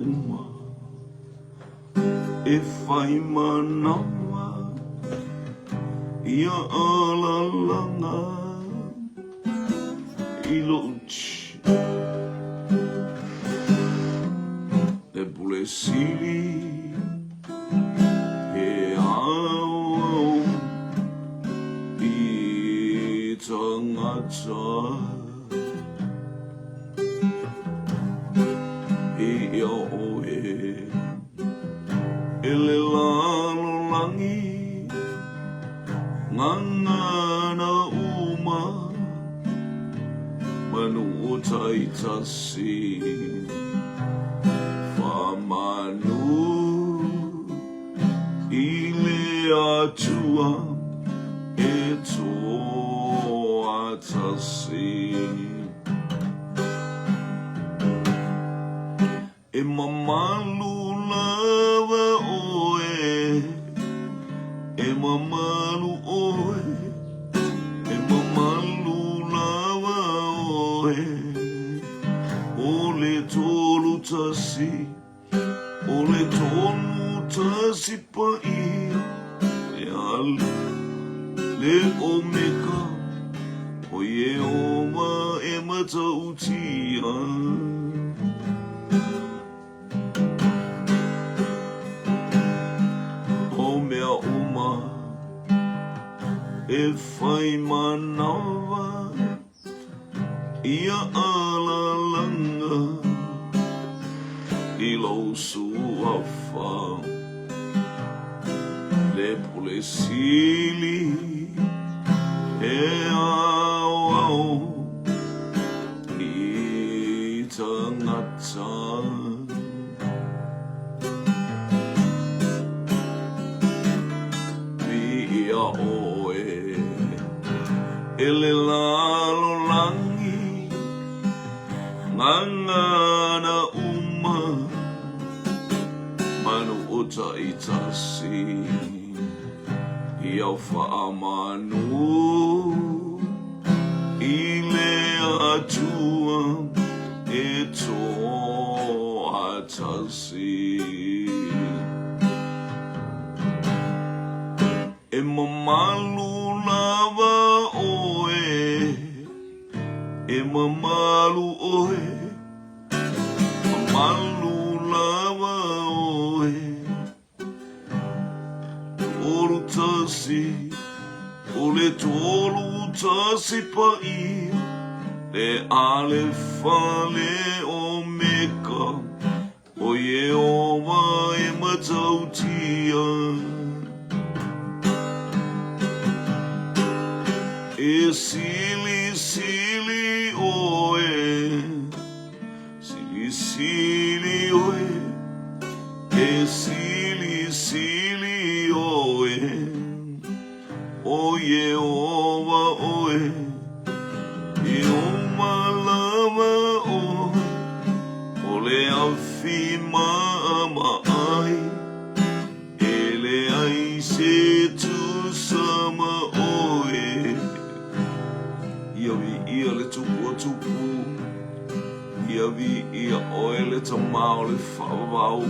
uma e whai manawa ia alalanga i lou Le pule sili he aoao i tangata. I ia oe e le lalolagi ngangana uma manu o taitasi whamanu i le Atua e toatasi. E mamalu lava ʻoe, e mamalu ʻoe, e mamalu lava ʻoe, ʻO le 31, ʻo le 31 paia, le Ale, le Omeka, ʻO Iēhova e matautia. O mea uma e whai manawa ia alalanga i lou suafa le pule sili e aoao i tangata. Viia ʻoe e le lalolagi ngangana uma manu o taitasi ia faamanu i le Atua e toatasi. E mamalu lava ʻoe, e mamalu ʻoe, mamalu lava ʻoe. 31, ʻo le 31 paia, le ʻAlefa, le ʻOmeka, ʻO Iēhova e matautia. E silisili ʻoe, silisili ʻoe, e silisili ʻoe, ʻo Iēhova ʻoe, e mālama ʻoe, ʻo le afi maʻamaʻai, e leai se tusa ma ʻoe. Ia viia le tupu o tupu, ia viia ʻoe le tama o le faavavau.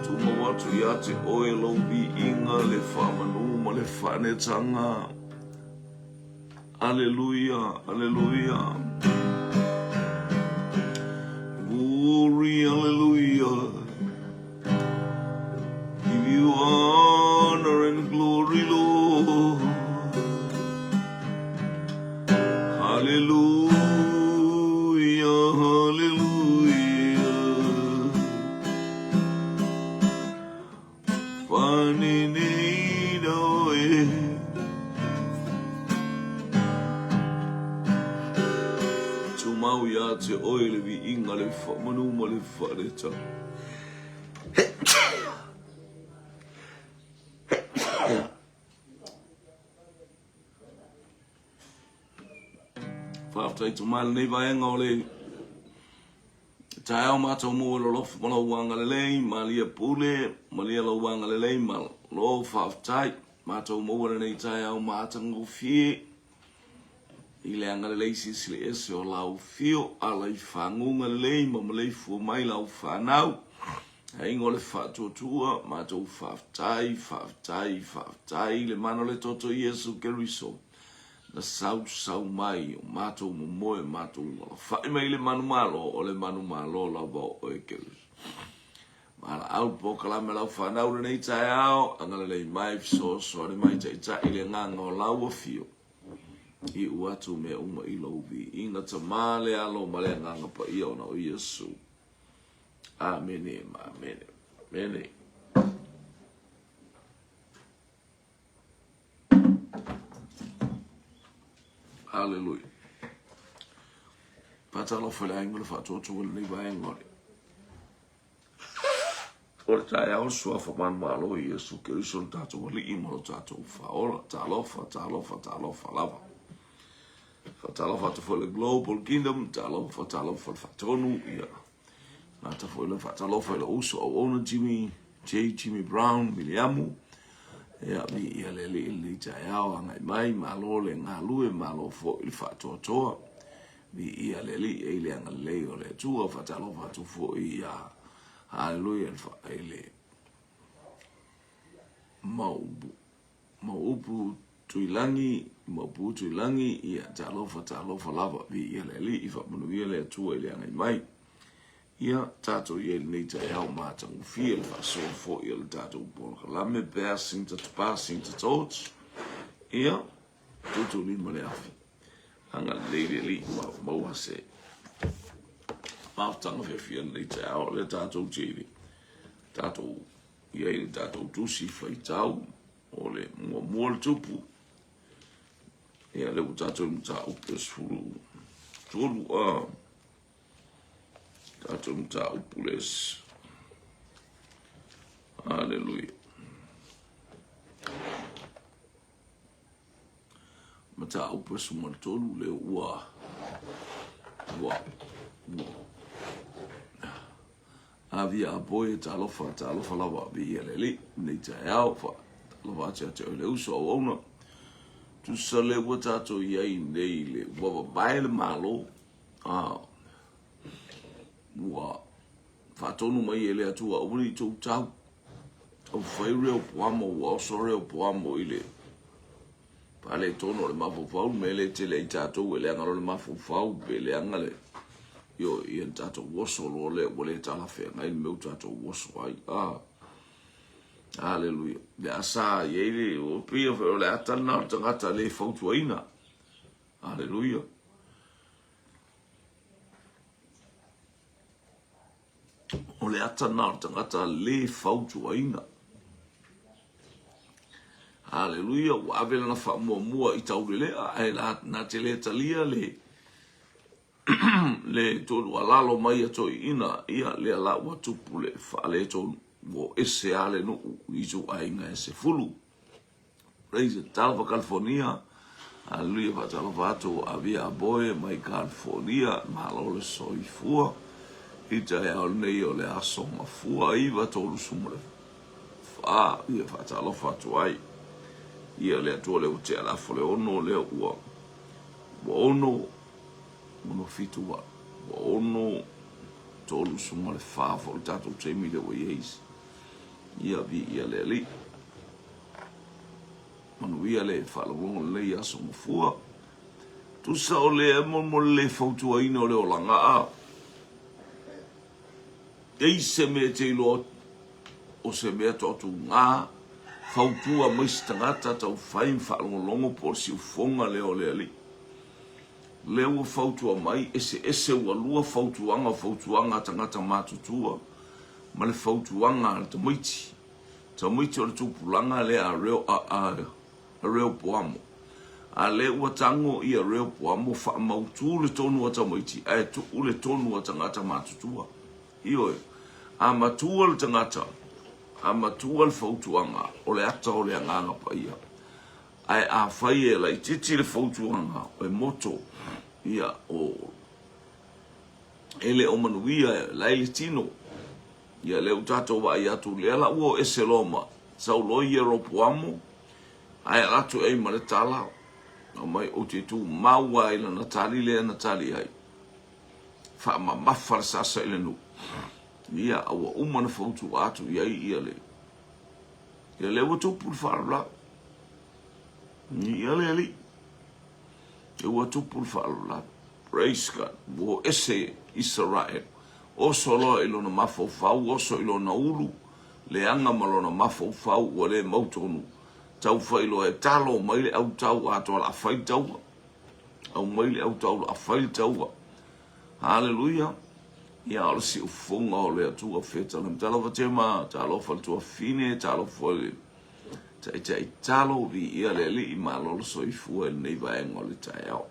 Tumau atu iā te ʻoe lou viiga le faamanu ma le faanetaga. Aleluia, aleluia. Glory, aleluia. Give you honor and glory, Lord. Hallelujah, hallelujah. Whanenei e. Tumau iā te oe le viiga le whamanu ma le whareta. Faafetai tuma lenei vaega o le taeao matou maua i lou alofa ma lou agalelei, malia pule, malia lou agalelei ma lou faafetai. Matou maua lenei taeao matagofie. I le agalelei silisili ese o lau afio, ala i faguga lelei ma maleifua mai lau fanau. Aiga o le faatuatua, matou faafetai, faafetai, faafetai i le mana o le toto Iesu Keriso na sausau mai o matou momoe, matou alafai mai i le manumalo, o le manumalo lava o oe Keriso. Valaau le polokalame a lau fanau lenei taeao, agalelei mai, fesoasoani mai, taitai le agaga o lau afio. Iu atu mea uma i lou viiga, Tama, le Alo ma le Agaga Paia ona o Iesu. Amene ma amene. Amene. Haleluia. Faatalofa i le aiga o le faatuatua i lenei vaega o le O le taeao le suafa manumalo o Iesu Keriso lo tatou Alii ma lo tatou Faaola. Talofa, talofa, talofa lava. Faatalofa atu foi le Global Kingdom, talofa, talofa le faatonu, ia. Gata foi le faatalofa i lou uso auauna Jimmy, J. Jimmy Brown, Miliamu. Ia, mi ia le alii lenei taeao, agai mai, malo le galue, malo foi le faatoatoa. Viia le Alii e i le agalelei o le Atua. Faatalofa atu foi ia Haleluia i le Mauupu Tuilagi, Mauupu Tuilagi, ia talofa, talofa lava. Viia le Alii, faamanuia le Atua i le agai mai. Ia tatou i ai lenei taeao matagofie le faasoa foi o le tatou polokalame Passing the Passing the Torch. Ia, tuutuulima le afi. Agalelei le Alii ma maua se mafutaga fiafia lenei taeao lea tatou te i le tatou i ai le tatou tusi faitau o le muamua le tupu ia lea ua tatou i mataupu e 13 a tatou mataupu le Hallelujah. Mataupu e 13 lea ua ua ua avia a boe talofa talofa lava viia le Alii nei taeao fa talofa atu ia te oe le uso auauna tusa le ua tatou i ai nei le ua vavae le Malo a ua faatonu mai e le Atua aua ne i tou tau taufai Rehoboamo ua oso Rehoboamo i le faaletonu o le mafaufau le mea lea e tele ai tatou e leaga loa le mafaufau pe leaga le ioe ia na tatou oso loa lea ua le talafeagai le mea ua tatou oso ai a Aleluia. Le asa i ai le o pei o le ata lena o le tagata le fautuaina. Aleluia. O le ata lena o le tagata le fautuaina. Haleluia, ua ave lana faamuamua i taulelea, ae na te le talia le le tolualalo mai a toeaiina, ia lea la ua tupu le faaletonu, ua ese lava le nuu i ituaiga e 10. Praise the Talofa California. Haleluia, faatalofa atu Avia Aboe mai California. Malo le soifua. I taeao lenei o le aso mafua 9:34. Ia faatalofa atu ai. Ia le Atua lea ua tea le afa o le ono lea ua ua ono ono fitu ua ua 6:34 foi le tatou taimi lea ua i ai. Ia viia le Alii. Manuia le faalogologo lenei aso mafua. Tusa o le mo le le fautuaina o le olaga a. Ei se mea e te iloa o se mea toatuga, fautua mai se tagata taufai ma faalogologo po o le siufofoga lea o le Alii. Lea ua fautua mai, eseese ua lua fautuaga, o fautuaga a tagata matutua ma le fautuaga a le tamaiti. Tamaiti o le tupulaga lea a Reo, a, a, a Rehoboamo. A lea ua tago ia Rehoboamo faamautu le tonu a tamaiti ae tuu le tonu a tagata matutua. Ioe, a matua le tagata, a matua le fautuaga, o le ata o le Agaga Paia. Ae afai e laitiiti le fautuaga, e moto, ia, o, e le o manuia, e lae le tino. Ia lea ua tatou vaai atu, lea la ua o ese loa ma sau loa Ieropoamo, ae alu atu i ai ma le tala. Aumai ou te tumau lava i lana tali lea na tali ai. Faamamafa le sasa i le nuu. Ia, a ua uma ona fautua atu i ai ia le... Ia lea ua tupu le faalavelave. Ia le alii. Lea ua tupu le faalavelave. Praise God. Ua o ese Isaraelu. Oso loa i lona mafaufau, oso i lona ulu, leaga ma lona mafaufau ua le mautonu. Taufai loa e talo mai le autau atoa la fai le taua. Aumai le autau la fai le taua. Haleluia. Ia o le siufofoga o le Atua fetala. Talofa Tema, talofa le tuafafine, talofa le taitai talo, viia le Alii, malo le soifua i lenei vaega o le taeao.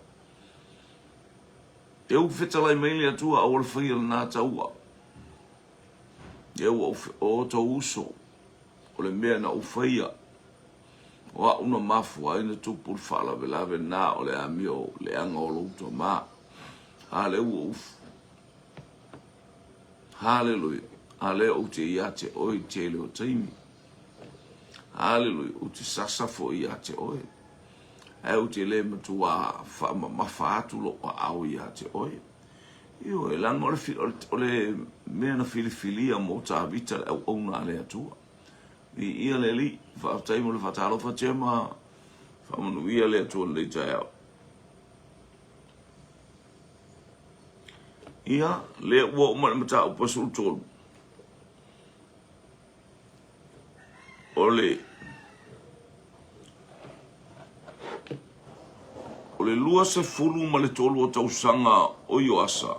E u fetalai mai le Atua aua le faia lena taua. E ua o tou uso, o le mea na ou faia, o au na mafua ai na tupu le faalavelave na o le amio leaga o lou tama. A lea ua ou Haleluia. A lea ou te ia te oe i tele o taimi. Haleluia. Ou te sasa foi ia te oe. Ae ou te le matua faamamafa atu lou aao ia te oe. Ioe, leaga o le, o le mea na filifilia mo Tavita le auauna a le Atua. Viia le Alii, faafetai mo le faatalofa Tema, faamanuia le Atua i lenei taeao. Ia, lea ua oo mai le mataupu e 13. O le O le 23 o tausaga o Ioasa,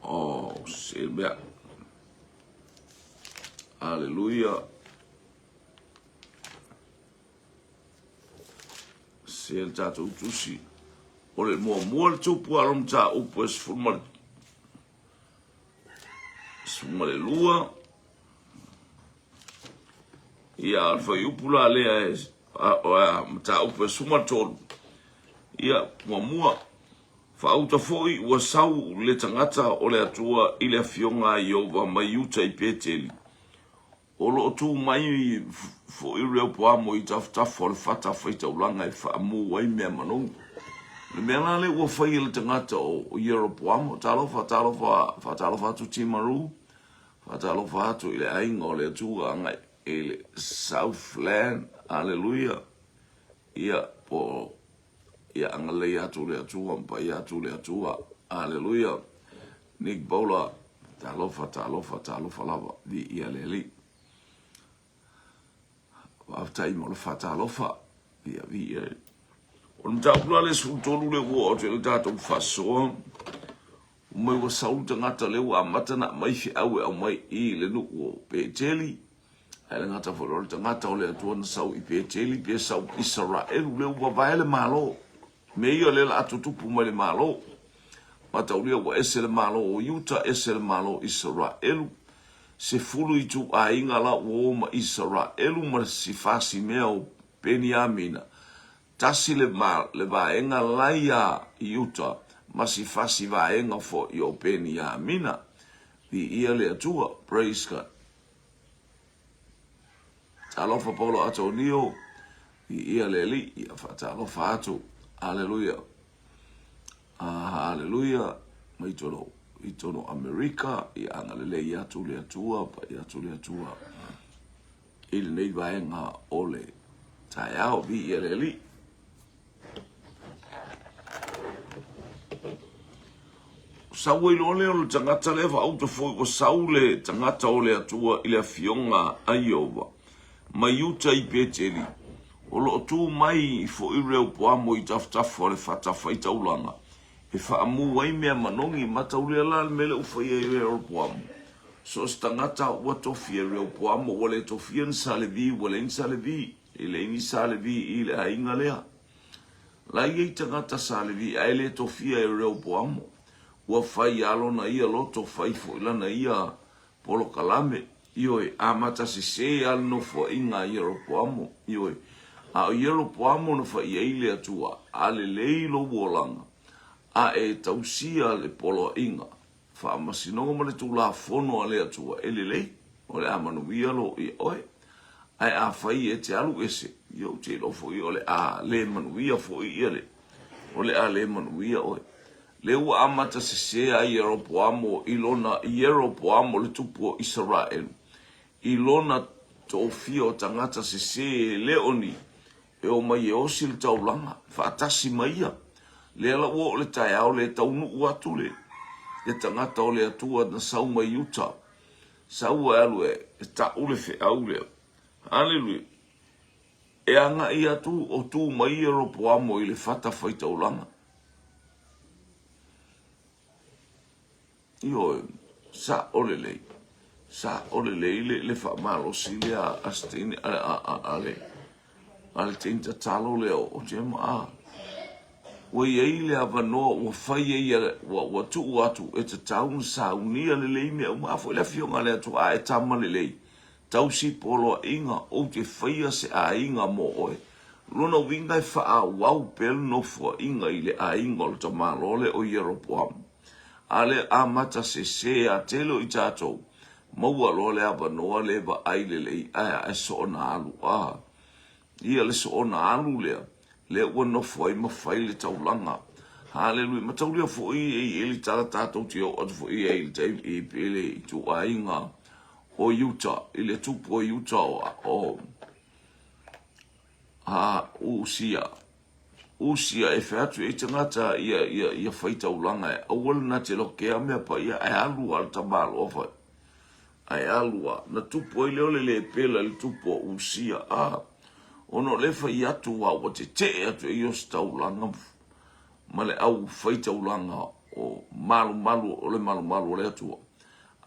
oh, se mea. Aleluia. Se le tatou tusi. O le muamua le tupu alo mataupu e 12. Ia, o le fuaiupu la lea e mataupu e 13. Ia, muamua, faauta foi ua sau le tagata o le Atua i le afioga a Ieova mai Iuta i Peteli. O lo o tu mai foi Reopoamo i tafatafa o le fata faitaulaga e faamu ai mea manogi. O le mea la lea ua fai e le tagata o Ieropoamo, talofa, talofa, faatalofa atu Timaru, Faatalofa atu i le aiga o le Atua agai i le Southland. Aleluia. Ia, po, ia agalelei atu le Atua, ma paia atu le Atua. Aleluia. Nick Bowler, talofa, talofa, talofa lava. Viia le Alii. Faafetai mo le faatalofa. Ia, viia. O le mataupu la le 13 le ua oo atu i le tatou faasoa. Mai ua sau le tagata lea ua amata ona aumai feau e aumai i le nuu o Peteli, ae le gata foi o le tagata o le Atua na sau i Peteli pe sau i Isaraelu, lea ua vavae le Malo. Mea ia lea la a tutupu mai le Malo. Mataulia ua ese le Malo o Iuta, ese le Malo o Isaraelu. 10 ituaiga la ua o ma Isaraelu ma si fasimea o Peniamina. Tasi le le vaega la ia Iuta ma si fasi vaega foi o Peniamina. Viia le Atua. Praise God. Talofa Paulo Atonio. Viia le Alii. Ia faatalofa atu. Aleluia. Aleluia. Mai tono i tono Amerika. Ia agalelei atu le Atua. Paia atu le Atua. I lenei vaega o le taeao, viia le Alii. Sau ai loa lea o le tagata lea faauta foi ua sau le tagata o le Atua i le afioga a Ieova mai uta i Peteli, o lo o tu mai foi Reopoamo i tafatafa o le fatafaitaulaga e faamu ai mea manogi. Mataulia la le mea lea ua faia e Reopoamo. So o se tagata ua tofi e Reopoamo, ua le tofia ni sa Levi, ua leai ni sa Levi, e leai ni sa Levi i le aiga lea. La i ai tagata sa Levi, ae le tofia e Reopoamo. Ua fai lava lona ia loto, fai foi lana ia polokalame. Ioe, amata sese lava le nofoaiga a Ieropoamo. Ioe, a o Ieropoamo na fai ai le Atua, a lelei lou olaga, a e tausia le poloaiga, faamasinoga ma le Tulafono a le Atua e lelei, o le a manuia lo ia oe. Ae afai e te alu ese, ia ou te iloa foi o le a le manuia foi ia le. O le a le manuia oe. Lea ua amata sesē a Ieropoamo i lona Ieropoamo le tupu o Isaraelu, i lona tofia o tagata sesē e le o ni e omai e osi le taulaga faatasi ma ia. Lea la ua oo le taeao le taunuu atu le le tagata o le Atua na sau mai uta, sau e alu e ta'u le feau lea. Haleluia! E agai atu o tu mai Ieropoamo i le fata faitaulaga. Ioe, sa'o lelei, sa'o lelei le, le faamalosi lea a se teine, a, a, a, a le, a le teine tatalo lea o Jema. A, ua i ai le avanoa ua fai ai, ua, ua tuu atu e tatau ona saunia lelei mea uma. A foi le Afioga a le Atua, a e tama lelei, Tausi poloaiga, ou te faia se aiga mo oe. Lona uiga e faaauau pea le nofoaiga i le aiga o le tamaloa lea o Ieropoamo. A lea amata sese a tele o i tatou, maua loa le avanoa le vaai lelei ae ae soona alu a. Ia le soona alu lea, lea ua nofo ai ma fai le taulaga. Haleluia. Mataulia foi e i ai le tala tatou te oo atu foi i ai i le taimi i le ituaiga o Iuta, i le tupu o Iuta o, o a Usia. Usia e fai atu i tagata ia, ia, ia fai taulaga e aua le na te lokea mea paia ae alu a le tamaloa fai. Ae alu a, na tupu ai lea o le lepela i le tupu o Usia, a, ona o lea fai atu a ua tetee atu e ia o se taulaga ma le au fai taulaga o malumalu o le malumalu o le Atua.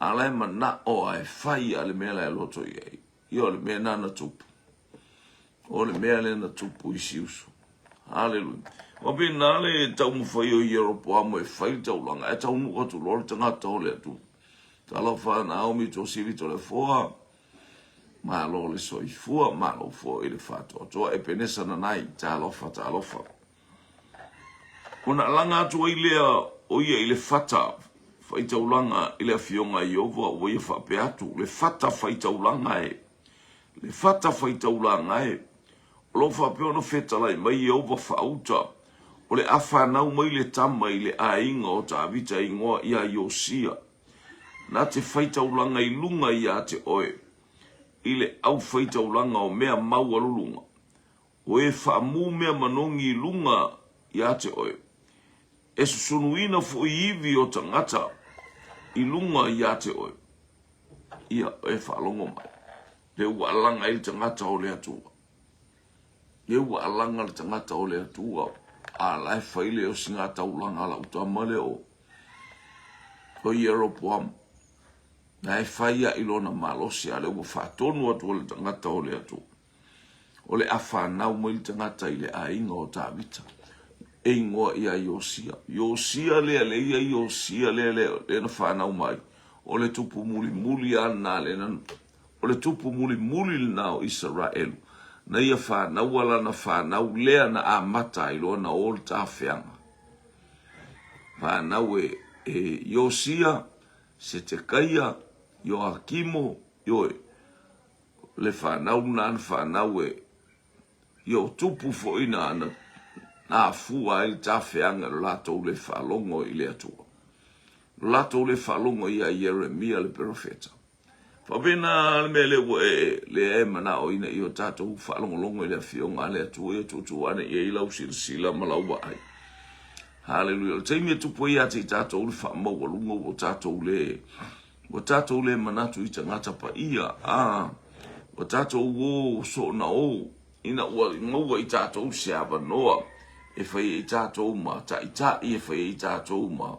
A la e manao a e fai a le mea la e loto i ai. Ia o le mea na na tupu. O le mea lea na tupu i si uso. Haleluia. Ua pena le taumafai o Ieropoamo e fai le taulaga, ae taunuu atu loa le tagata o le Atua. Talofa Naomi Tuasivi Toleafoa, malo le soifua, malo foi le faatoatoa. Epenesa Nanai, talofa, talofa. Ona alaga atu ai lea o ia i le fata faitaulaga i le afioga a Ieova, ua ia faapea atu, Le fata faitaulaga e, le fata faitaulaga e, o lo o faapea ona fetalai mai Ieova faauta, o le a fanau mai le tama i le aiga o Tavita e igoa ia Iosia, na te faitaulaga i luga ia te oe, i le aufaitaulaga o mea maualuluga. O e faamu mea manogi i luga ia te oe, e susunuina foi ivi o tagata i luga ia te oe. Ia e faalogo mai, lea ua alaga ai le tagata o le Atua. Lea ua alaga le tagata o le Atua, a la e fai le osiga taulaga a lau tama lea o o Ieropoamo. Na e fai a i lona malosi, a lea ua faatonu atu le tagata o le Atua. O le a fanau mai le tagata i le aiga o Tavita, e igoa ia Iosia. Iosia lea, lea ia Iosia lea, lea, lea na fanau mai, o le tupu mulimuli lava lena, lea na, o le tupu mulimuli lena o Isaraelu, na ia fanaua lana fanau lea na amata ai loa na o le tafeaga. Fanau e, e Iosia, Setekaia, Ioakimo, ioe, le fanau lena na fanau e ia o tupu foi na na afua ai le tafeaga i lo latou le faalogo i le Atua. Lo latou le faalogo ia Ieremia le perofeta. Faapena le mea lea ua e lea e manao ina ia o tatou faalogologo i le Afioga a le Atua ia tuutuu ane i ai lau silasila ma lau vaai. Haleluia. O le taimi e tupu ai ia te i tatou le faamaualuga ua tatou le Ua tatou le manatu i tagata paia, a ua tatou o soona o ina ua maua i tatou se avanoa e fai ai tatou ma taitai, e fai ai tatou ma,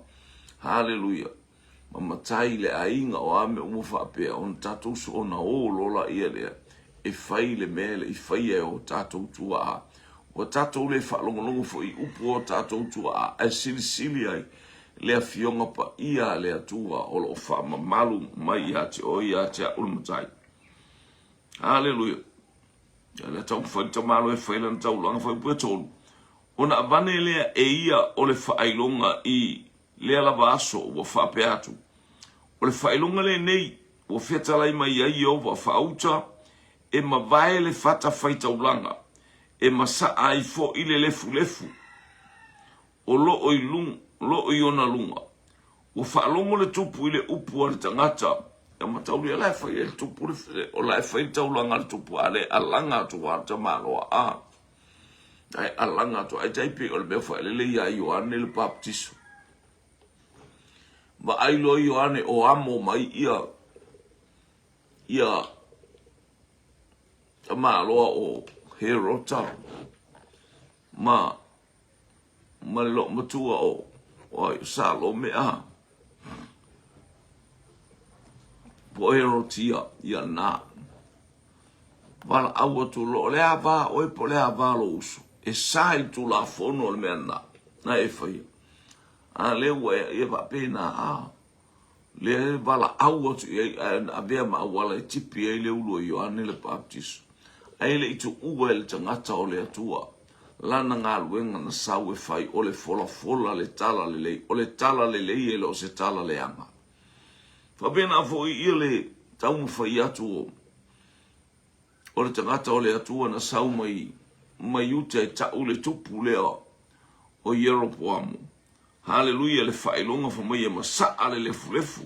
haleluia, ma matai i le aiga, o a mea uma faapea, ona tatou soona o loa laia lea e fai le mea e le i faia e o tatou tuaa. Ua tatou le faalogologo foi i upu o tatou tuaa, ae silisili ai le Afioga Paia a le Atua o lo o faamamalu mai ia te oe ia te a'u le Matai. Aleluia. Ia lea taumafai le tamalo e fai lana taulaga fuaiupu e 3. Ona avane lea e ia o le faailoga i lea lava aso ua faapea atu, O le faailoga lenei ua fetalai mai ai Ieova faauta e mavae le fata faitaulaga, e masaa ai foi le lefulefu. O loo i luga, loo i ona luga. Ua faalogo le tupu i le upu a le tagata, e mataulia la e fai ai le tupu le, o la e fai le taulaga a le tupu, a le alaga atu a le tamaloa a. Ae alaga atu, ai tai pei o le mea faelele ia Ioane le Baptiso. Vaai loa Ioane o amo mai ia, ia tamaloa o Herota ma ma le loomatua o ai o Salome a po o Herotia ia na valaau atu loa o le a va oe po o le a va lou uso e sa i le tulafono o le mea lena na e faia a lea ua e ia faapena a lea e valaau atu i ai ae na avea ma auala e tipi ai le ulu o Ioane le Baptiso. Ae le i tuua e le tagata o le Atua lana galuega na sau e fai o le folafola le tala lelei, o le tala lelei e le o se tala leaga. Faapena foi ia le taumafai atu o o le tagata o le Atua na sau mai mai uta e ta'u le tupu lea o Ieropoamu. Haleluia le faailoga fa mai e masa'a le lefulefu.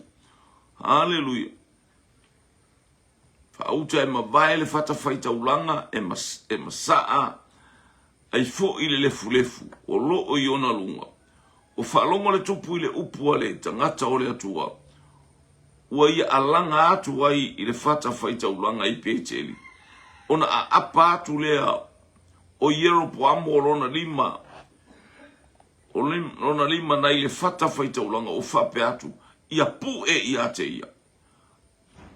Haleluia. Faauta e mavae le fatafaitaulaga e, mas, e masa'a ai fo'i le lefulefu o loo i ona luga. Ua faalogo le tupu i le upu a le tagata o le Atua, ua ia alaga atu ai i le fatafaitaulaga i Peteli, ona aapa atu lea o Ieropoamo o lona lima, o lona lima nai le fatafaitaulaga ua faapea atu, Ia pu'e ia te ia.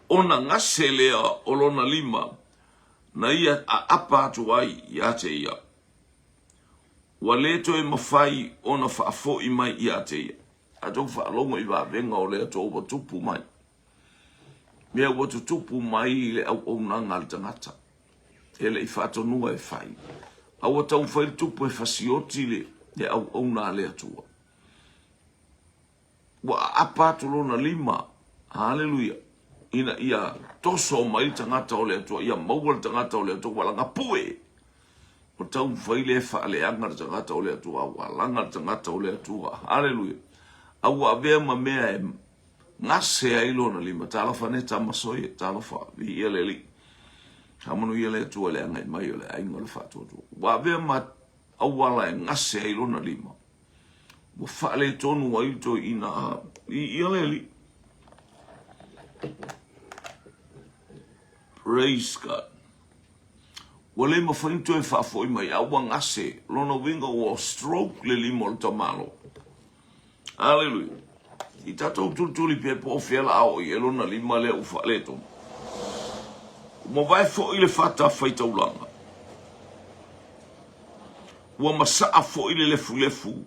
Ona gase lea o lona lima na ia aapa atu ai ia te ia. Ua le toe mafai ona faafoi mai ia te ia. Tatou faalogo i vavega o le Atua ua tupu mai. Mea ua tutupu mai i le auaunaga a le tagata. E le i faatonua e fai. A ua taumafai le tupu e fasioti le, le auauna a le Atua. Ua aapa atu lona lima, haleluia, ina ia toso mai le tagata o le Atua, ia maua le tagata o le Atua, ua laga pue. Ua taumafai lea e faaleaga le tagata o le Atua, ua laga le tagata o le Atua, haleluia. A ua avea ma mea e gase ai lona lima, talofa nei tamasoia, talofa, viia le Alii. Faamanuia le Atua i le agai mai o le aiga o le faatuatua. Ua avea ma auala e gase ai lona lima. Ua faaletonu ai le toeaina i ia le Alii. Praise God. Ua le mafai ona toe faafoi mai, a ua gase, lona uiga ua stroke le lima o le tamaloa. Hallelujah. I tatou tulituli pea po o fea la a oo i ai lona lima lea ua faaletonu. Ua mavae foi le fata faitaulaga. Ua masaa foi le lefulefu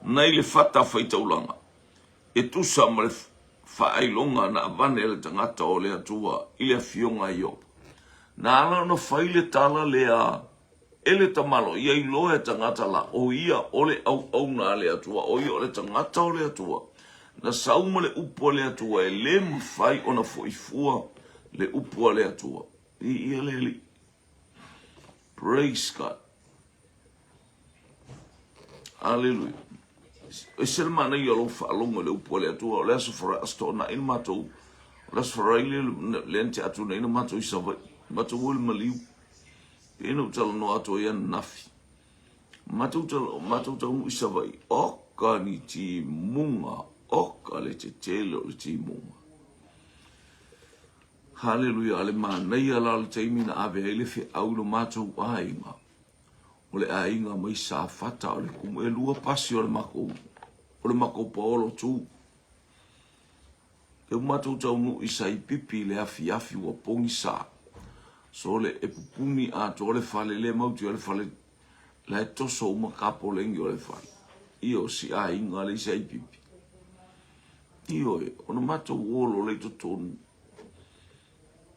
nai le fata faitaulaga, e tusa ma le faailoga na avane e le tagata o le Atua i le afioga a Iopa. Na ala ona fai le tala lea e le tamalo, ia iloa e tagata la, o ia o le auauna a le Atua, o ia o le tagata o le Atua, na sau ma le upu a le Atua, e le mafai ona foi fua le upu a le Atua. Viia le Alii. Praise God. Aleluia. E se le manaia o lou faalogo i le upu a le Atua, o le aso Faraile, aso Toonai na matou, o le aso Faraile lea na tea atu nei na matou i Savaii, matou o i le maliu. Pei ona ou talanoa atu ai ananafi. Matou talo, matou taunuu i Savaii, oka ni timuga, oka le tetele o le timuga. Haleluia, a le manaia la o le taimi na ave ai le feau i lo matou aiga, o le aiga mai Safata, o le kumu elua pasi o le makou, o le makou paolo tu. E u matou taunuu i Saipipi i le afiafi ua pogisa. Sole e pupuni atoa le fale le mauti o le fale la e toso uma kapolegi o le fale. Ia o si aiga le i Saipipi. Ioe, ona matou o loa lea i totonu,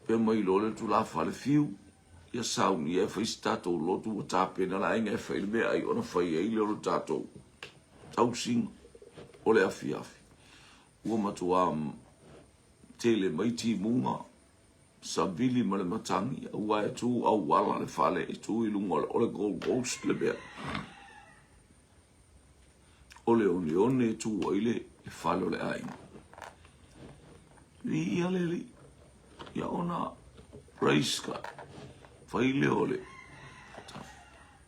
pea mai loa le tulafale fiu, ia saunia e fai se tatou lotu ua tapena le aiga e fai le meaai ona fai ai lea o le tatou tausiga o le afiafi. Ua matuā tele mai timuga, savili ma le matagi, aua e tu auala le fale, e tu i luga o le Gold Coast le mea. O le oneone e tu ai le fale o le aiga. Viia le Alii. Ia ona praise God. Fai lea o le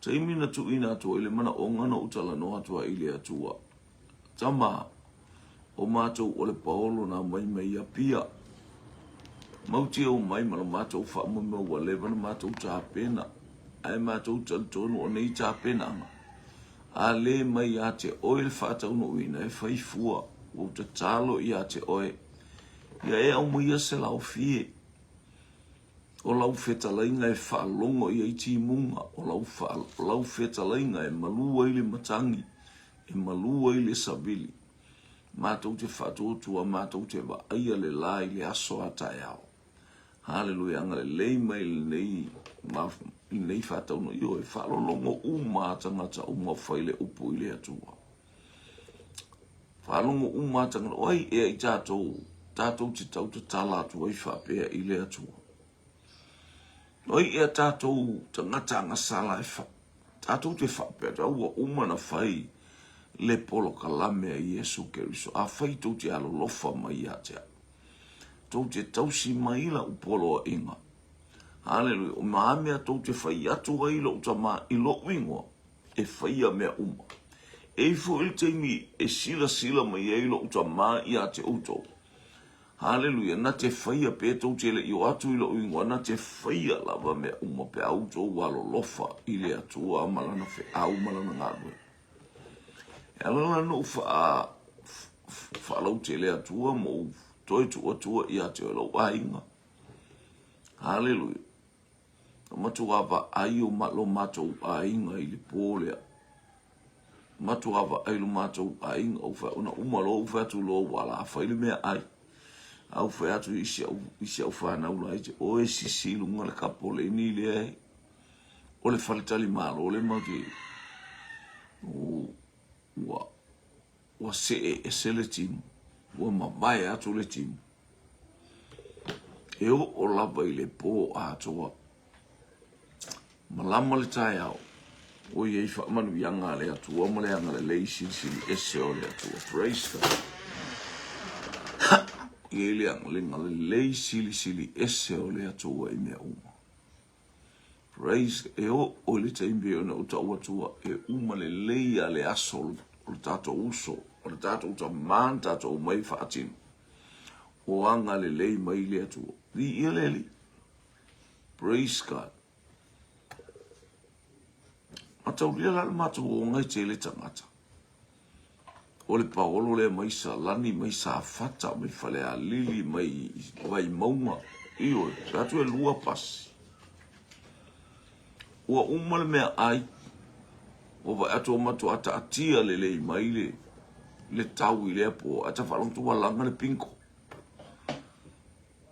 taimi na tuuina atu ai le manaoga na ou talanoa atu ai i le Atua. Tama, o matou o le paolo na aumai mai Apia. Matou te omai ma lo matou faamoemoe ua leva na matou tapena, ae matou talitonu o nei tapenaga, a le mai ia te oe le faataunuuina e fai fua, ua ou tatalo ia te oe, ia e aumaia se laofie o lau fetalaiga e faalogo i ai timuga, o lau, lau fetalaiga e malu ai le matagi, e malu ai le savili. Matou te faatuatua, matou te vaaia le la i le aso a taeao. Haleluia, agalelei mai lenei, lenei faataunuu. Ioe, faalologo uma a tagata uma o fai le upu i le Atua. Faalogo uma a tagata, o ai ea i tatou, tatou te tau tatala atu ai faapea i le Atua. O ai ea tatou tagata agasala e fa, tatou te faapea atu, ua uma na fai le polokalame a Iesu Keriso. Afai tou te alolofa mai ia te au, tou te tausi mai la'u poloaiga. Haleluia. O a mea tou te fai atu ai i lo'u tama i lo'u igoa, e faia mea uma. E i foi le taimi e silasila mai ai lo'u tama ia te outou. Haleluia. Na te faia pe tou te le i o atu i lo'u igoa, na te faia lava mea uma pe a outou alolofa i le Atua ma lana feau ma lana galuega. E ala la ona ou faa, faalautele atua ma ou toe tuu atua ia te oe lou aiga. Haleluia. Na matua vaai o lo matou aiga i le pō lea. Matua vaai lo matou aiga, ou fai, ona uma loa ou fai atu loa ua la fai le meaai. A ou fai atu i si au, i si au fanau laiti, oe sisi i luga le kapoleni lea e o le faletalimalo le matou te ua ua see ese le timu, ua mavae atu le timu. E oo lava i le pō atoa. Malama le taeao, ua i ai faamanuiaga a le Atua ma le agalelei silisili ese o le Atua. Praise God. I ai le agalelei silisili ese o le Atua i mea uma. Praise E oo i le taimi ona ou tau atua e uma lelei a le aso o le tatou uso, o le tatou tama na tatou omai faatino. O agalelei mai le Atua. Viia le Alii. Praise God. Mataulia la le matou oga e tele tagata. O le paolo lea mai Salani, mai Safata, mai Falealili, mai Vaimauga. Ioe, fai atu e lua pasi. Ua uma le meaai, ua vaai atu ua matua taatia lelei mai le, le tau i lea po, ae ta faalogo atu ua laga le pingo.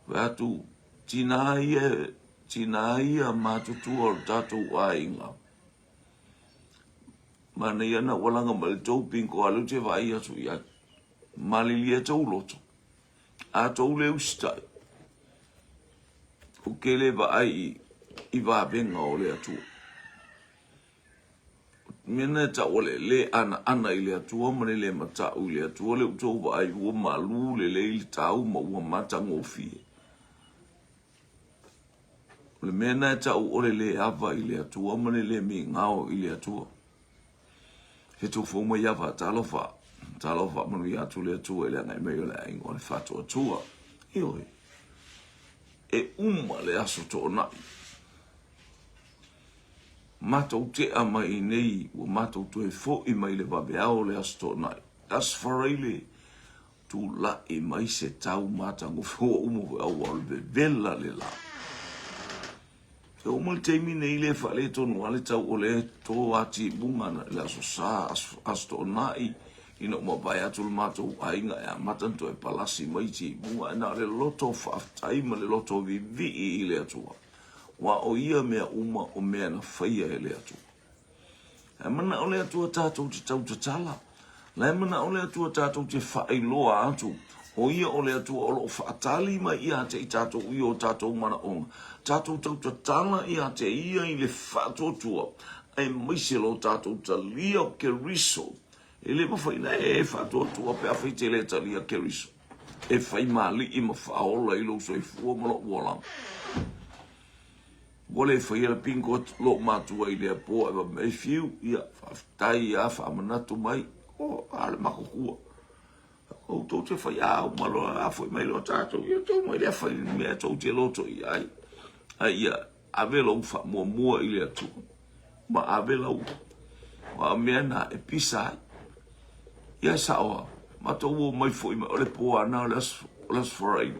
Fai atu, tina ia, tina ia matutua o le tatou aiga. Manaia na ua laga mai le tou pingo a lea ou te vaai atu i ai. Malilie tou loto. A tou le usitai, ou te le vaai i, i vavega o le Atua. Mea na e tau o le le anaana i le Atua ma le le matau i le Atua, lea ua tou vaai ua malu lelei le tau ma ua matagofie. O le mea lena e tau o le le ava i le Atua ma le le migao i le Atua. He tofou mai ava, talofa, talofa manuia atu le Atua i le agai mai o le aiga o le faatuatua. Ioe, e uma le aso toonai. Matou tea mai nei, ua matou toe foi mai le vaveao le aso toonai. Aso Faraile, Tulai mai se tau matagofie ua uma foi aua o le vevela le la. E oo mai le taimi nei le faaletonu lava le tau o lea e to a timuga na le aso sa aso, aso toonai ina ua mavae atu le matou aiga e amata ona toe palasi mai timuga ae na o le loto faafetai ma le loto vivii i le Atua aua o ia mea uma o mea na faia e le Atua. E manao le Atua tatou te tautatala. La e manao le Atua tatou te faailoa atu, o Ia o le Atua o lo o faatali mai ia te i tatou i o tatou manaoga. Tatou tautatala ia te Ia i le faatuatua, aemaise lo tatou talia o Keriso. E le mafai ona e faatuatua pe afai e te le talia Keriso e fai ma alii ma faaola i lou soifua ma lou olaga. Ua le faia le bingo lou matua i lea po ae fai mai fiu, ia faafetai a faamanatu mai, oh a le makotua. Outou te fai a uma loa a foi mai loa tatou, ia tou mai lea fai le mea tou te loto i ai. A ia ave lou faamuamua i le Atua ma ave lau ma mea na e pisa ai. Ia sao a, matou o mai foi mai o le po ana o le aso o le aso Faraile.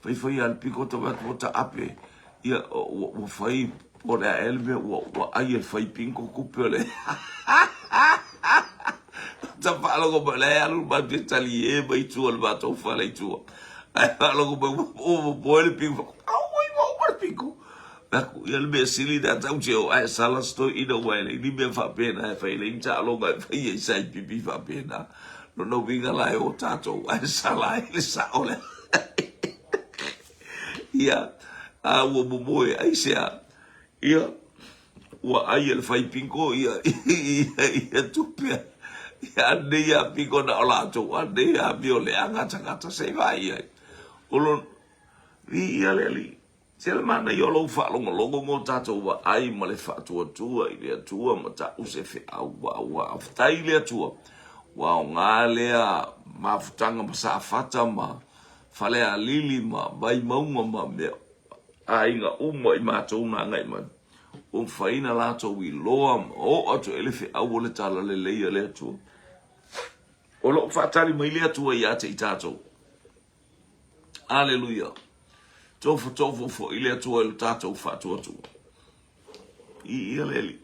Fai fai a le piko ta vae atu ta ape ia ua ua fai po o le a ea le mea ua ua ai e le fai bingo tupe o le ta faalogo mai la e alu le matou talie mai tua o le matou fale i tua ae faalogo mai ua ua moe le bingo au oi ua uma le bingo Aku ia le mea sili na tau te o ae sala se toeaina ua e leai ni mea faapena e fai leai ni taaloga e fai ai sai pipi faapena. Lona uiga la e o tatou ae sala ai le sao lea. Ia, a ua momoe aisea? Ia, ua ai e le fai bingo ia ia ia tupe ia anei a bingo na o latou anei a amio leaga tagata se i vaai ai. O lona, viia le Alii. Se le manaia o lou faalogologo mo tatou vaai ma le faatuatua i le Atua ma ta'u se feau ua faafetai i le Atua ua aoga lea mafutaga ma Safata ma Falealili ma Vaimauga ma mea aiga uma i matou na agai mai ua mafai na latou iloa ma oo atu ai le feau o le Talalelei a le Atua. O lo o faatali mai le Atua ia te i tatou. Aleluia. Tofotofo foi le Atua i lo tatou faatuatua. I ia le Alii.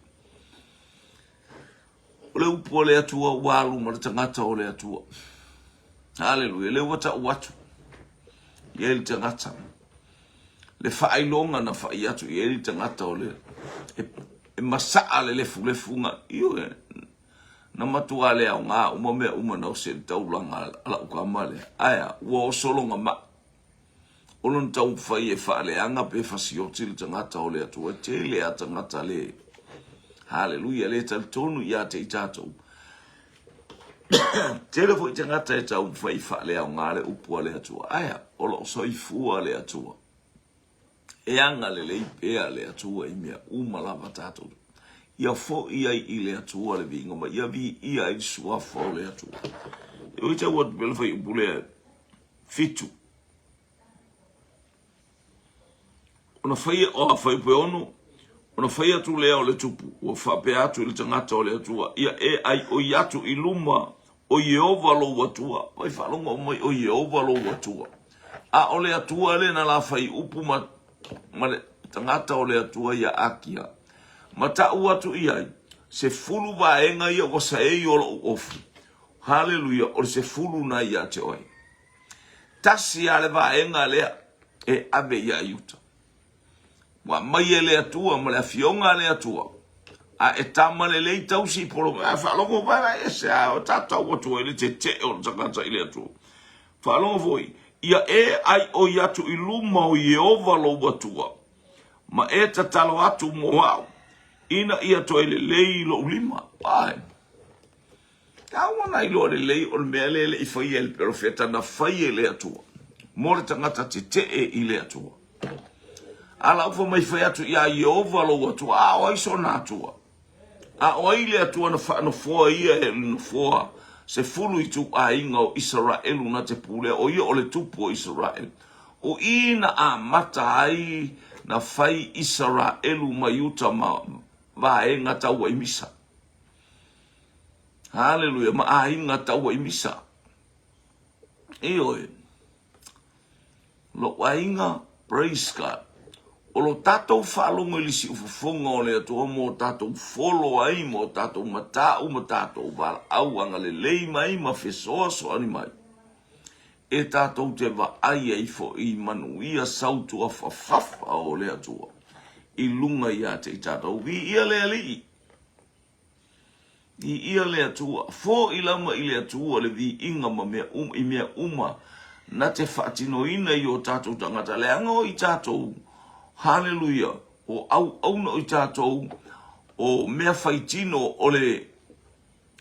O le upu a le Atua ua alu ma le tagata o le Atua. Aleluia. Lea ua tau atu i ai le tagata. Le faailoga na fai atu i ai le tagata o le e, e masaa le lefulefuga. Ioe, Na matua le aoga uma mea uma na osi e le taulaga a la'u tama lea. Ae a? Ua oso lona ma'i. O lona taumafai e faaleaga pe fasioti le tagata o le Atua. E tele a tagata le Haleluia, le talitonu ia te i tatou. Tele foi tagata e taumafai e faaleaoga le upu a le Atua. Ae a? O lo o soifua le Atua. E agalelei pea le Atua i mea uma lava tatou. Ia foi ai i le Atua le viiga ma ia viia ai le suafa o le Atua. E ui tau atu pea le fuaiupu lea 7. Ona fai, o, fuaiupu e 6, ona fai atu lea o le tupu, ua faapea atu i le tagata o le Atua, ia e aioi atu i luma o Ieova lou Atua. Vai faalogo mai o Ieova lou Atua. A o le Atua lea na la fai upu ma, ma le tagata o le Atua ia Akia. Ma ta'u atu i ai, 10 vaega ia ua saei o lo'u ofu. Haleluia, o le 10 na ia te oe. Tasi a le vaega lea e ave ia Iuta. Ua aumai e le Atua ma le Afioga a le Atua, a e tama lelei tausi i polo mai. A faalogo mai la ese a o tatou atu ai le tetee o le tagata i le Atua. Faalogo foi, ia e aioi atu i luma o Ieova lou Atua, ma e tatalo atu mo au, ina ia toe lelei lou lima. Ae. Taua na iloa lelei o le mea lea e le i faia e le perofeta na fai e le Atua mo le tagata tetee i le Atua. A lau fai mai fai atu iā Ieova lou Atua, a o ai sona Atua? A o ai le Atua na faanofoa ia e le nofoa 10 ituaiga o Isaraelu na te pulea, o ia o le tupu o Isaraelu. O i na amata ai na fai Isaraelu ma Iuta ma vaega taua i Misa. Haleluia, ma aiga taua i misa. Ioe. Lou aiga, praise God. O lo tatou faalogo i le siufofoga o le Atua mo tatou folo ai, mo tatou matau ma tatou valaau agalelei mai ma fesoasoani mai. E tatou te vaai ai foi i manuia sautuafafafa o le Atua i luga ia te i tatou. Viia le Alii! Viia le Atua, fo'i lava i le Atua le viiga ma mea uma, i mea uma na te faatinoina i o tatou tagata, leaga o i tatou, haleluia, o auauna o i tatou, o mea faitino o le.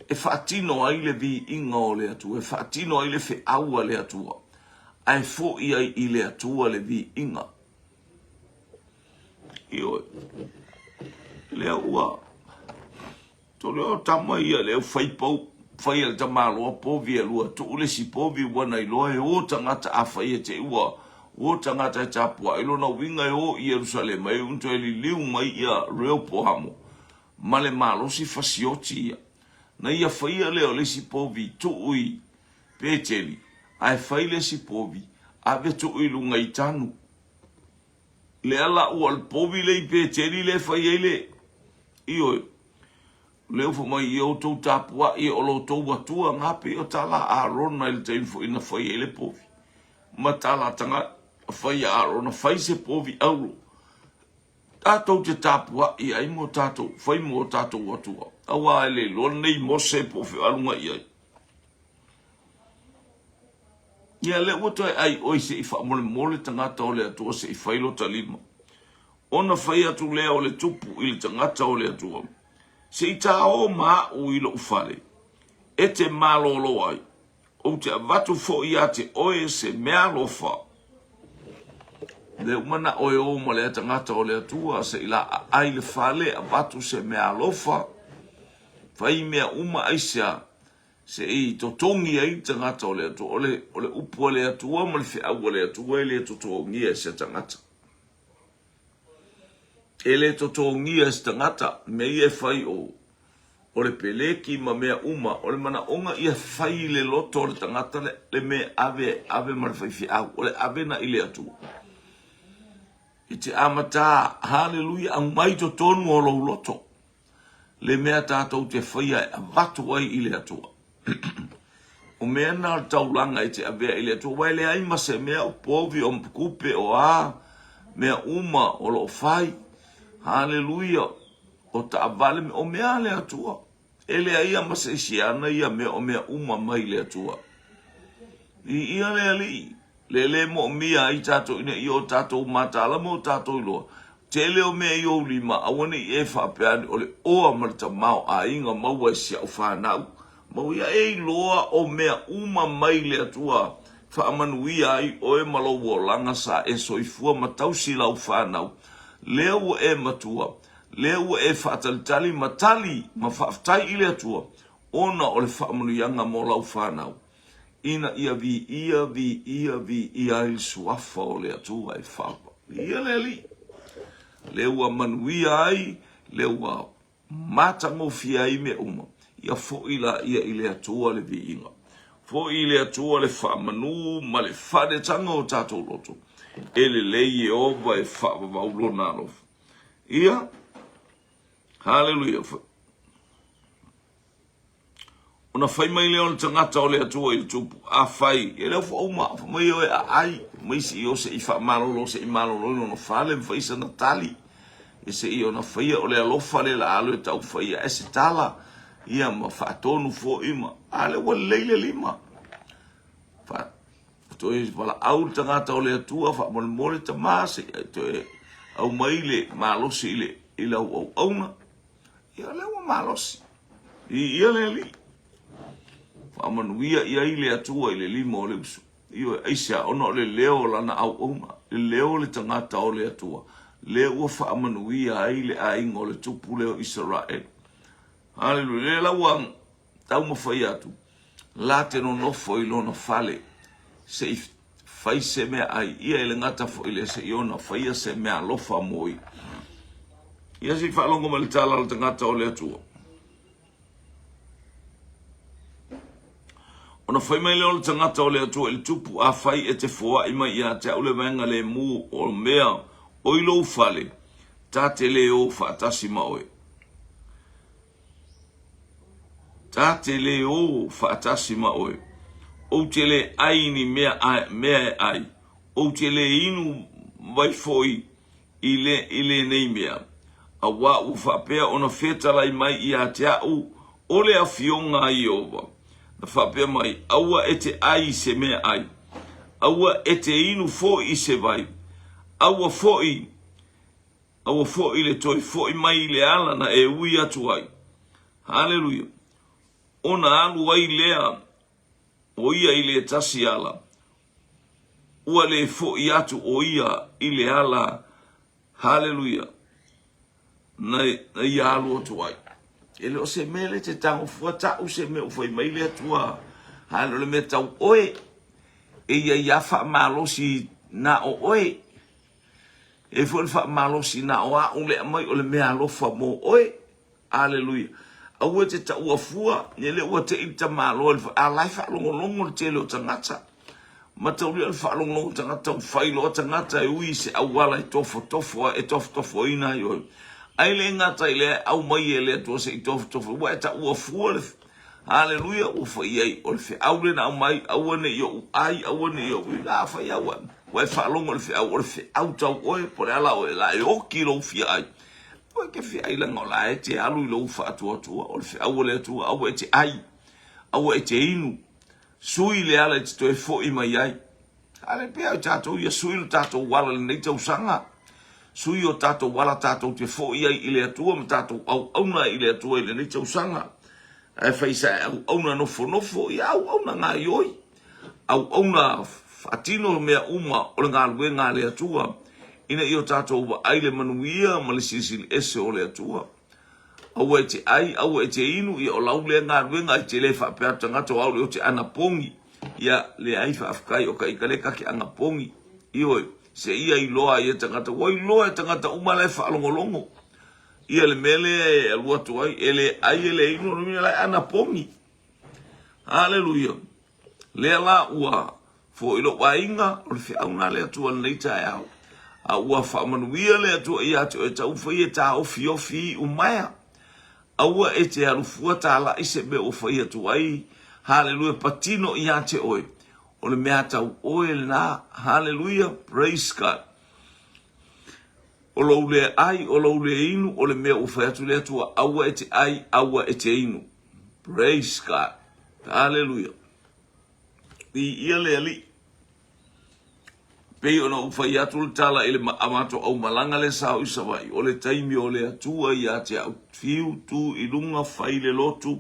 e faatino ai le viiga o le Atua, e faatino ai le feau a le Atua, ae foi ai i le Atua le viiga. Ioe. Lea ua tole o tama ia lea fai pau fai a le tamaloa povi e lua tuu le isi povi ua na iloa e o tagata a fai e te ua o tagata e tapuai lona uiga e o i Ierusalema e unu toe liliu mai ia Reopoamo ma le malosi fasioti ia. Na ia faia lea o le isi povi tuu i Peteli ae fai le isi povi ave tuu i luga i Tanu. Lea la ua o le povi lea i Peteli lea e fai ai le, ioe, lea ua fai mai ia outou tapuai o lo outou Atua na pei o tala a Arona i le taimi foi na fai ai le povi ma tala a tagata fai a Arona fai se povi auro tatou te tapuai ai mo tatou fai mo tatou Atua aua e le iloa lenei Mose po o fealuga i ai. Ia lea ua toe ai oe se i faamolemole tagata o le Atua se i fai lota lima. Ona fai atu lea o le tupu i le tagata o le Atua, Se i taō ma aʻu i loʻu fale, e te malōlō ai, ou te avatu foi iā te oe se meaalofa. Lea ua manaʻo e ō ma lea tagata o le Atua, se i laaʻai le fale, avatu se meaalofa, fai mea uma aisea, Se i totogi ai le tagata o le Atua. O le, o le upu a le Atua ma le feau a le Atua e le totogia e se tagata. E le totogia e se tagata mea ia e fai o, o le peleki ma mea uma. O le manaoga ia fai i le loto o le tagata le, le mea e ave, ave ma le faifeau. O le ave na i le Atua. I te amata, haleluia, aumai totonu o lou loto. le mea tatou te faia e avatu ai i le Atua. O mea na o le taulaga e te avea i le Atua, aua e leai ma se mea o povi, o tupe, o a mea uma o lo o fai. Haleluia! O taavale, o mea a le Atua. E leai lava ma se isi e ana ia mea, o mea uma mai le Atua. Viia le Alii! Le le moomia ai tatou ina ia o tatou mataala ma o tatou iloa, tele o mea i ou lima, aua ne i e faapea ane o le oa ma le tamaoaiga maua e si au fanau. Maua ia e iloa o mea uma mai le Atua faamanuia ai oe ma lou olaga sa e soifua ma tausi lau fanau. Lea ua e matua, lea ua e faatalitali ma tali ma faafetai i le Atua ona o le faamanuiaga mo lau fanau. Ina ia viia, viia, viia ai le suafa o le Atua e fava. Viia le Alii. Lea ua manuia ai, lea ua matagofie ai mea uma. Ia foi laia i le Atua le viiga. Foi i le Atua le faamanu ma le faaletaga o tatou loto. E lelei Ieova e faavavau lona alofa. Ia, haleluia. Ona fai mai lea o le tagata o le Atua i le tupu, Afai, e le o faauma, fai mai oe aai, mai se i o se i faamalolo, se i malolo i lona fale, ma fai sana tali, e se i ona faia o le alofa le la alu e tau faia ae se tala, ia ma faatonu foi ma, a lea ua lelei le lima. Fa, toe valaau le tagata o le Atua, faamolemole tama, se i toe aumai le malosi i le, i lau auauna. Ia o lea ua malosi. Viia le Alii. Faamanuia i ai le Atua i le lima o le uso. Ioe, aisea, ona o le leo o lana auauna, le leo o le tagata o le Atua, lea ua faamanuia ai le aiga o le tupu lea o Isaraelu. Haleluia. Lea la ua taumafai atu, la te nonofo i lona fale, se i fai se mea ai ia e le gata foi lea se i ona faia se mea alofa mo ia. Ia se i faalogo mai le tala a le tagata o le Atua. Ona fai mai lea o le tagata o le Atua i le tupu, afai e te foai mai ia te au le vaega lemu o mea o i lou fale, ta te le o faatasi ma oe. Ta te le ō faatasi ma oe. Ou te le ai ni mea, mea e ai. Ou te le inu vai foi i, le, i lenei mea. Auā ua faapea ona fetalai mai ia te aʻu o le Afioga a Ieova, na faapea mai, Aua e te ai i se mea ai, aua e te inu foi i se vai, aua foi Aua foi le toe foi mai i le ala na e ui atu ai. Haleluia. Ona alu ai lea o ia i le tasi ala, ua le foʻi atu ʻo ia i le ala, haleluia, na ia alu atu ai. E le o se mea le te tago fua taʻu se mea ua fai mai le Atua, hale o le mea tau oe, e ia ia faamalosi na o oe, e foi le faamalosi na o a'u le aumai o le mea alofa mo oe. Aleluia. Aua e te taua fua, ia lea ua tei le tamaloa i le a la e faalogologo le tele o tagata. Mataulia o le faalogologo o tagata, taumafai loa tagata e ui i se auala e tofotofo ai, e tofotofoina ai oe. Ai le gata i lea e aumai e le Atua se i tofotofo, ua e taua fua le Aleluia, ua fai i ai, o le feau lea na aumai, aua ne i ou ai, aua ne i ou, a fai lava ua, ua e faalogo i le feau, o le feau tau oe, po o le a la oe, la e oki lou fia ai. Aua e te feai leaga o la e te alu i lou faatuatua, o le feau a le Atua, aua e te ai, aua e te inu, sui le ala e te toe foi mai ai. A le pea o tatou ia sui lo tatou ala i lenei tausaga, sui o tatou ala tatou te foi ai i le Atua ma tatou auauna ai i le Atua i lenei tausaga. Ae fai sa e auauna nofonofo, ia auauna gaioi, auauna faatino mea uma o le galuega a le Atua, ina ia o tatou vaai le manuia ma le silisili ese o le Atua. Aua e te ai, aua e te inu, ia o lau lea galuega, e te le faapea atu tagata o au lea ou te anapogi. Ia, leai faafetai o ka ita lea ta te anapogi. Ioe, se ia iloa ai e tagata, ua iloa e tagata uma la e faalogologo. Ia le mea lea e alu atu ai, e le ai e le inu, o le mea la e anapogi. Haleluia. Lea la ua foi lou aiga, o le feau lena a le Atua i lenei taeao. A ua faamanuia le Atua ia te oe taumafai e taofiofi iumaea. Aua e te alu fua talai se mea ua fai atu ai. Haleluia, patino ia te oe. O le mea tau oe lena. Haleluia, praise God. O lou le ai, o lou le inu, o le mea ua fai atu le Atua, aua e te ai, aua e te inu. Praise God. Haleluia. Viia le Alii. Pei ona ou fai atu le tala i le matou aumalaga lea sa o i Savaii, o le taimi o le Atua ia te au, fiu, tu i luga, fai le lotu,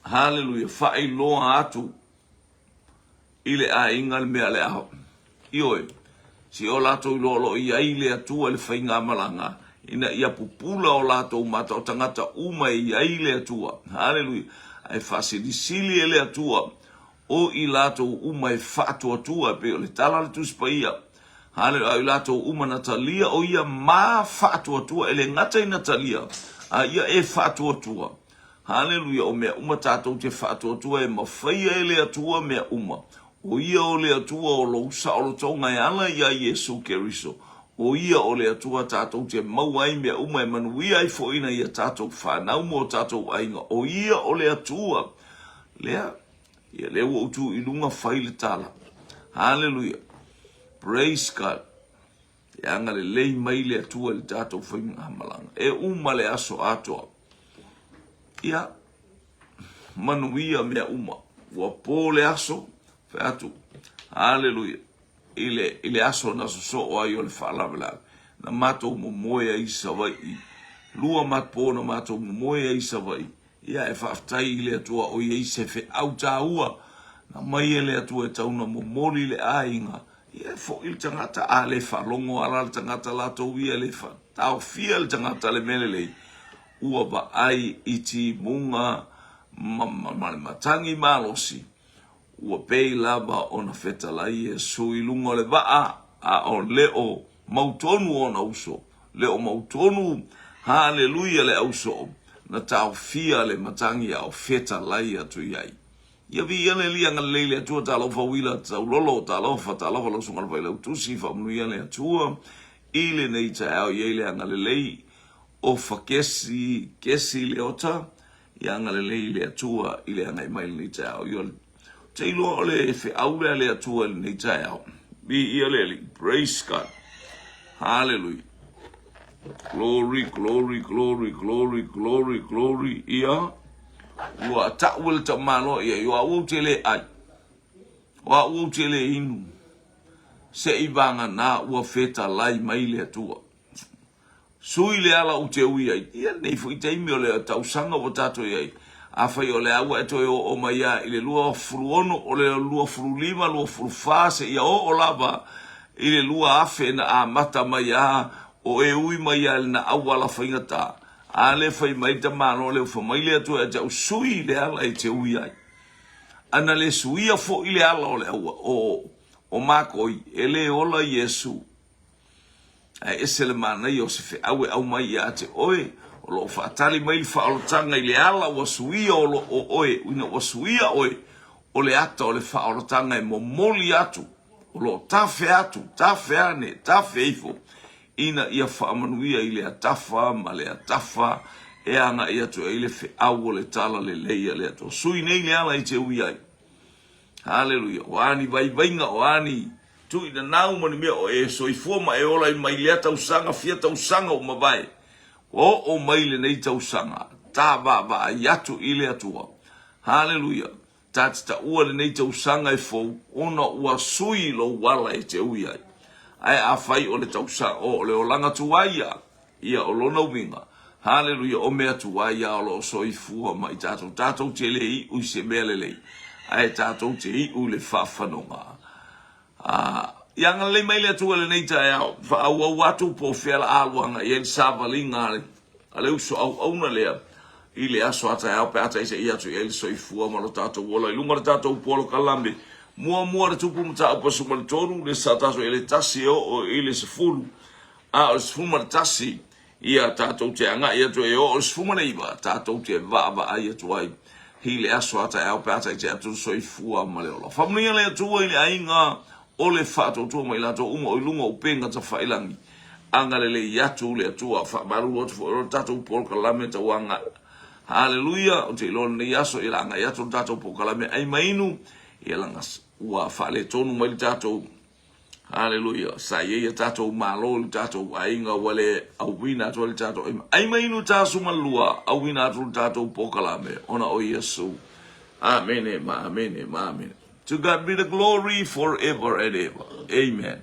haleluia, faailoa atu i le aiga le mea le a Ioe, se o latou iloa o lo o i ai le Atua i le faigamalaga, ina ia pupula o latou mata o tagata uma e i ai le Atua. Haleluia. Ae faasilisili e le Atua o i latou uma e faatuatua, e pei o le tala a le Tusi Paia. Haleluia. A o i latou uma na talia o ia ma faatuatua, e le gata ina talia, a ia e faatuatua. Haleluia. O mea uma tatou te faatuatua e mafaia e le Atua mea uma. O ia o le Atua o lou saolotoga e ala iā Iesu Keriso. O ia o le Atua tatou te maua ai mea uma e manuia ai foi nai a tatou fanau ma o tatou aiga. O ia o le Atua. Lea, ia lea ua ou tu i luga fai le tala. Haleluia. Praise God. E agalelei mai le Atua i le tatou faigamalaga. E uma le aso atoa. Ia, manuia mea uma. Ua po le aso, fai atu, haleluia, i le, i le aso na sosoo ai o le faalavelave, na matou momoe ai i Savaii, lua po na matou momoe ai i Savaii, ia e faafetai i le Atua o i ai se feau taua na mai e le Atua e tau na momoli le aiga, ia e foi le tagata, a le faalogo ala le tagata latou ia le taofia le tagata le mea lelei, ua vaai i timuga ma le matagi malosi, ua pei lava ona fetalai Iesu i luga o le vaa, a o le o mautonu ona uso, le o mautonu, haleluia, le ausoo, na taofia le matagi a o fetalai atu i ai. Ia viia le Alii agalelei le Atua, talofa uila taulolo, talofa, talofa lau susuga i le Failautusi, faamanuia le Atua i lenei taeao, i ai le agalelei Ofa kesi, kesi Leota, ia agalelei le Atua i le agai mai lenei taeao. Ia, ou te iloa o le feau lea a le Atua i lenei taeao. Viia le Alii. Praise God. Hallelujah. Glory, glory, glory, glory, glory, glory. Ia, ua ta'u e le tamaloa ia, o au ou te le ai. O au ou te le inu. Se i vagana ua fetalai mai le Atua. Sui le ala ou te ui ai. Ia lenei foi taimi o le tausaga ua tatou i ai. Afai o lea ua e toe oo mai lava i le 26, o le 25, 24 seia oo lava i le 2000 na amata mai lava o e ui mai lava i lena auala faigata, a lea fai mai le tamaloa lea ua fai mai le Atua ia te au, sui le ala e te ui ai. A na le suia foi le ala o le aua, o, o makoi, e le ola Iesu. Ae ese le manaia o se feau e aumai ia te oe, o lo o faatali mai le faaolataga i le ala ua suia o lo o oe, ina ua suia oe, o le ata o le faaolataga e momoli atu, o lo o tafe atu, tafe ane, tafe ifo, ina ia faamanuia i lea tafa ma lea tafa e agai atu ai le feau o le talalelei a le Atua. Sui nei le ala e te ui ai. Haleluia. O a ni vaivaiga, o a ni tuuinanau ma ni mea o e soifua ma e ola ai mai lea tausaga, fia tausaga ua mavae, ua oo mai lenei tausaga, ta vaavaai atu i le Atua. Haleluia. Ta te taua lenei tausaga e fou, ona ua sui lou ala e te ui ai. Ae afai o le tausaga, o le olaga tuai ia, Ia, o lona uiga, haleluia, o mea tuai lava o lo o soifua ma i tatou. Tatou te le iu i se mea lelei, ae tatou te iu i le faafanoga. A, ia agalelei mai le Atua i lenei taeao, faaauau atu po o fea la alu agai ai le savaliga a le, a le uso auauna lea i le aso a taeao pe a taitaia atu i ai le soifua ma lo tatou ola i luga o le tatou polokalame. Muamua le Tupu Mataupu 13, le sa tatou i le 1 e oo i le 10. A o le 11, ia tatou te agai atu e oo i le 19, tatou te vaavaai atu ai i le aso a taeao pe a taitai atu le soifua ma le ola. Faamanuia le Atua i le aiga o le faatuatua ma i latou uma o i luga o upega tafailangi. Agalelei atu le Atua, faamalulu atu foi o le tatou polokalame tauaga. Haleluia, ou te iloa lenei aso ia le agai atu o le tatou polokalame ai ma inu, ia laga ua faaletonu mai le tatou Haleluia. Sa i ai a tatou malo i le tatou aiga ua le auina atu ai le tatou aima. Ai mai inu tasu ma lua, auina atu le tatou pokalame ona o Iesu. Amene ma amene ma amene. To God be the glory forever and ever. Amen.